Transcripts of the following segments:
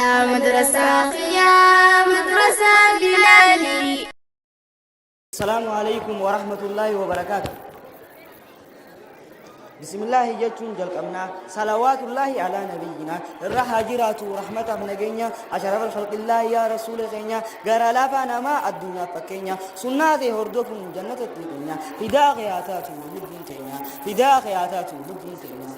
Yaa madrasaa kiyyaa madrasaa Bilaalii. Assalaamu alaikum wa rahmatullaahi wa barakaatu. Bismillaahi jechuun jalqabnaa. Salawaatullaahi alaa nabiyyinaa. Irra haa jiraatu rahmataaf nageenya. Asharafal khalqillaahi yaa rasuula keenya. Gara laafaa namaa addunyaaf fakkeenya. Sunnaa kee hordofuun jannata itti keenya. Fidaa kee haa taatu lubbuun teenya. Fidaa kee haa taatu lubbuun teenya.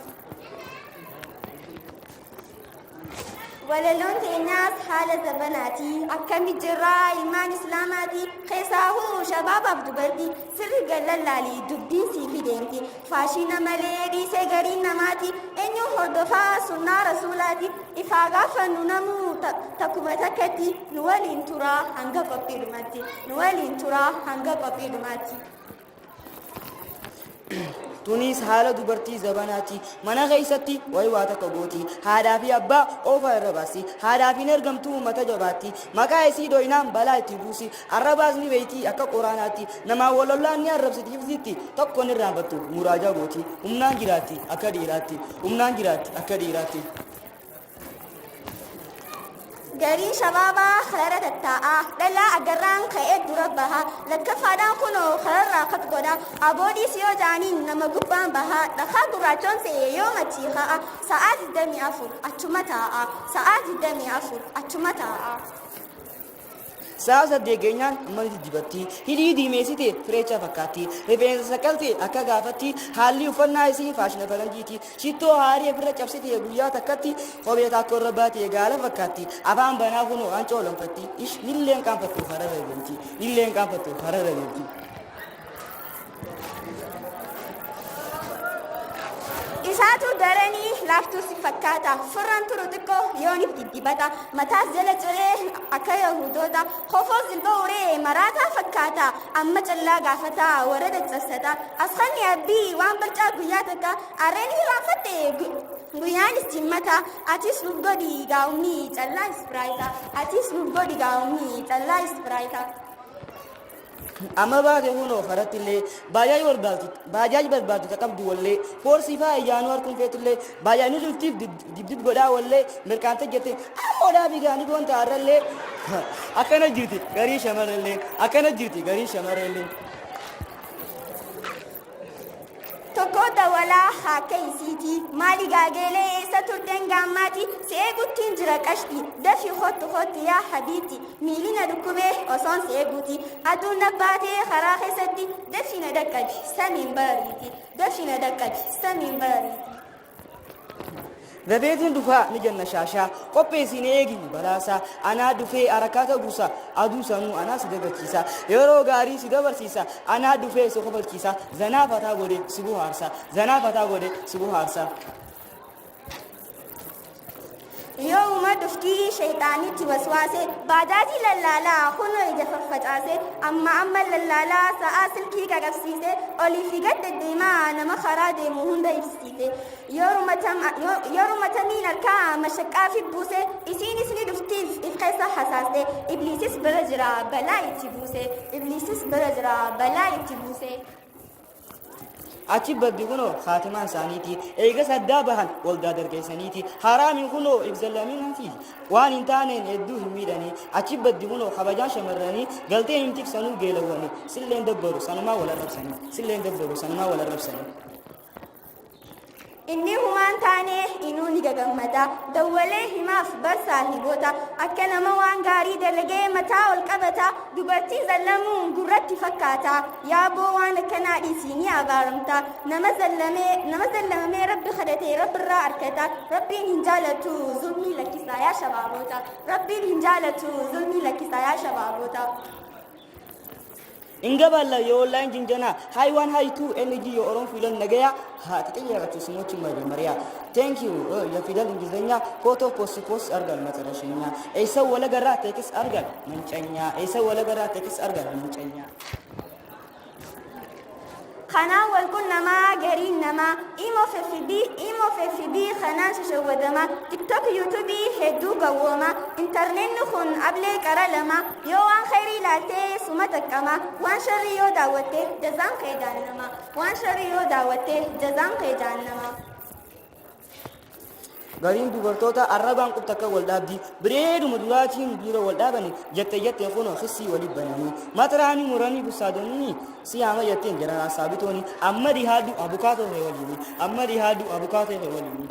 Walaloon teenyaas haala zabanaati. Akkami jirraa ilmaan islaamaati. Keessaahuu shabaabaaf dubartii. Sirri gallallaali dubbiin siifi deemti. Faashina malee dhiisee gariin namaati. Eenyu hordofaa sunnaa rasuulaati. Ifaa gaafannu namuu takkuma takkatti nu waliin turaa hanga qophii dhumaatti. Nu waliin turaa hanga qophii dhumaatti. Tunis haala dubartii zabanaati. Mana keessatti wayi waa takka gooti. Haadhaa fi abbaa oofa irra baasti. Haadhaaf hin ergamtuu mata jabaatti. Maqaa isii dhoynaan balaa itti buusi. Arrabaas ni beeyti akka qoraanaatti. Namaan wal lollaan ni arrabsiti hifziitti. Tokko hin irraanfattu muraajaa gooti. Humnaan jiraatti akka dhiiraatti. Humnaan jiraatti akka dhiiraatti. Gariin shabaabaa kararra tattaa'a. Dhalaa agarraan ka'ee dura baha. Lakkaffaadhaan kunoo kararraa kat godha. Aboodhiis yoo jaaniin nama gubbaan baha. Dhakaa gurraachoon se'ee yoo machii ka'a. Sa'aa 24 achuma taa'a. Sa'aa 24 achuma taa'a. Sa'a 8 geenyaan amma ni diddibatti. Hidhii diimeessite fireecha fakkaatti. Rifeensa saqqalte akka gaafatti. Haalli uffannaa isii faashina faranjiiti. Shittoo haarii ofirra cabsite guyyaa takkatti. Kophee taakkoo irra baate gaala fakkaatti. Afaan banaa kunoo an coolonfatti. Ish nilleen qaanfattu kararra deemti. Nilleen qaanfattu kararra deemti. Isaatu daranii laaftuu si fakkaata. Furran turu xiqqoo yoonif diddibata. Mataas jala ciree akka yahudoota. Kofoos jilba uree maraataa fakkaata. Amma callaa gaafata warra daccabsata. Askanni abbii waan barcaa guyyaa takka. Arreen hiraanfatte guyyaanis jimmata. Atis nuuf godhi gaa'umni callaa ispiraayita. Atis nuuf godhi gaa'umni callaa ispiraayita. Amma baate kunoo karatti illee baajaaj barbaaddu baajaaj barbaaddu ta qabdu wallee foorsii faa ijaanuu harkuun feetullee baajaajni dhuftiif dibdib godhaa wallee mirqaante jette ammoo dhaabii gaanii goonta har'allee akkana jirti garii shamarrallee akkana jirti garii shamarrallee. Tokko dawalaa haaka isiiti. Maali gaageelee eessa turteen gaammaati? Si eeguttiin jira qashti. Dafi kottu kottu yaa habiibti. Miili na dhukkubee osoon si eeguuti. Aduun na baatee karaa keessatti dafi na dhaqqabi samiin barariiti. Dafi na dhaqqabi samiin barariiti. Dafeetiin dhufaa ni jenna shaashaa qopheessi na eegi ni balaasa anaa dhufee arakaata buusa aduu sanuu anaa si dagachiisa yeroo gaarii si dabarsiisa anaa dhufee si kofalchiisa zanaa fataa godhe si bohaarsa zanaa fataa godhe si bohaarsa. Yoomuma dhuftii shayxaanitti waswaase baajaajii lallaalaa kunoo ija faffacaase amma amma lallaalaa sa'aa silkii qaqabsiise olii fi gad deddeemaa nama karaa deemu hunda ibsiise yoruma tamiin harkaa mashaqqaa fi buuse isiinis ni dhuftiif if keessa hasaaste ibliisis bira jira balaa itti buuse ibliisis bira jira balaa itti buuse. Achi baddi kunoo kaatimaan isaaniiti. Eegas addaa bahan waldaa dargeessaniiti. Haraamiin kunoo ibzallamiinati. Waan hin taaneen hedduu hin miidhanii. Achi baddi kunoo kabajaan shamarranii galtee hin tiksanuu geelawwanii. Silleen dabbaru sanumaa wal arrabsanii. Silleen dabbaru sanumaa wal arrabsanii. Inni humaan taane inuu ni gagammada. Dawwalee himaaf bar saahiboota. Akka nama waan gaarii dalagee mataa ol qabata. Dubartii zallamuun gurratti fakkaata. Yaaboo waan akkanaa dhiisii ni abaaramta. Nama zallamee nama zallamamee rabbi kadhate rabbirraa arkata. Rabbiin hin jaalatu zulmii lakkisaa yaa shabaaboota. Rabbiin hin jaalatu zulmii lakkisaa yaa shabaaboota. እንገባለን የኦንላይን ጅንጀና ሃይ ዋን ሃይ ቱ ኤንጂ የኦሮሞ ፊደል ነገያ ተጠየቃችሁ ስሞችን መጀመሪያ ቴንክ ዩ የፊደል እንግሊዝኛ ፎቶ ፖስት ፖስት አርጋል መጨረሻኛ ኤሰው ወለገራ ቴክስ አርጋል መንጨኛ ኤሰው ወለገራ ቴክስ አርጋል መንጨኛ። Kanaan wal qunnamaa gariin namaa imo FB imo FB kanaan shashawwadamaa TikTok YouTube hedduu gawwooma intarneetni kun ablee qara lama yoo waan khayrii ilaaltee suma xaqqama waan sharrii yoo daawwatte jazaan kee jahannama waan sharrii yoo daawwatte jazaan kee jahannama. Gariin dubartoota arrabaan qubta akka wal dhaabdi. Bireeduma duraatiin dura wal dhaabani jette jette kunoo kissii waliif bananii. Matiraanii muranii bussaadonni si yaama jetteen jeneraal Saabitooni amma dhihaadhu abukaatoo kee waliini. Amma dhihaadhu abukaatoo kee waliini.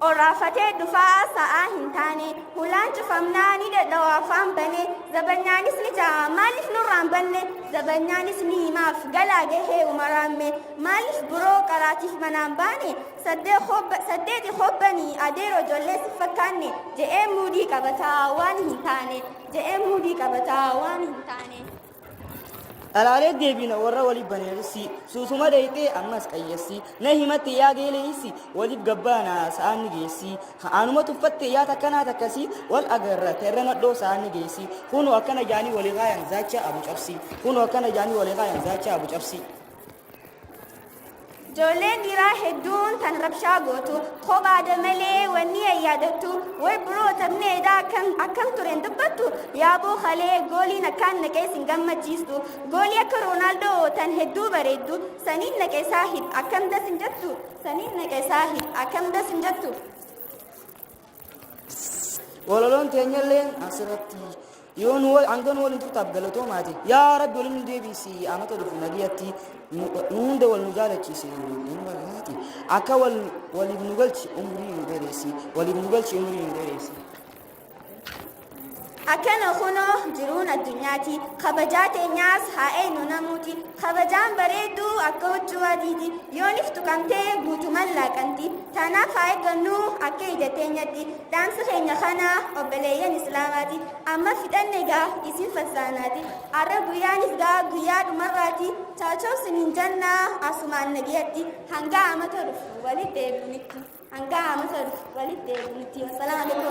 Orraafatee dhufaa sa'aa hin taane, hulaan cufamnaa ni dhadhawa afaan bane, zabanyaanis ni ja'a maaliif nurraan banne, zabanyaanis ni himaaf galaa gahee umaraamme, maaliif biroo qaraatiif manaan baane, saddeeti hobbanii adeeroo ijoollee si fakkaanne, je'ee muudii qabataa waan hin taane, je'ee muudii qabataa waan hin taane. Dhalaalee deebiina warra waliif baneessi suusuma dheeyxee ammas qayyessi na himatte yaa geeleessi waliif gabbaana sa'aan ni geessi anuma tuffatte yaa takkanaa takkasi wal agarra terra nadhoo sa'aan ni geessi kunoo akkana jaanii walii kaayan zaacha abu cabsi kunoo akkana jaanii walii kaayan zaacha abu cabsi. Ijoolleen dhiiraa hedduun tan rabshaa gootu, kophaadha malee wanni yaadattu, way biroo taphneedha akkam tureen dubbattu, yaaboo kalee gooliin akkaan naqee sin gammachiistu, goolii akka Roonaaldoo tan hedduu bareeddu, saniin naqee saahib akkam das hin jettu, saniin naqee saahib akkam das hin jettu. Walaloon teenyalleen asirratti yoo nu hanga nu waliin turtaaf galatoomaati. Yaa Rabbi waliin nu deebisi amata dhufu nagiyatti nu hunda wal nu jaalachiisi nu barbaati. Akka wal waliif nu galchi umrii nu dheeressi waliif nu galchi umrii nu dheeressi. Akkana kunoo jiruun addunyaati. Kabajaa teenyaas haa eenyu namuuti. Kabajaan bareedduu akka huccuu adiiti. Yoonif tuqamtee guutuman laaqanti. Tanaaf haa eeggannu akka ija teenyatti. Dhaamsi keenya kana obboleeyyan Islaamaati. Amma fixanne gaa isin fassaanaati. Arra guyyaanis gaa guyyaa dhumarraati. Chaachoo sinin jannaa asumaan nagiyatti. Hanga amata dhufu walitti deebi'unitti. Hanga amata dhufu walitti deebi'unitti. Wassalaamu alaikum.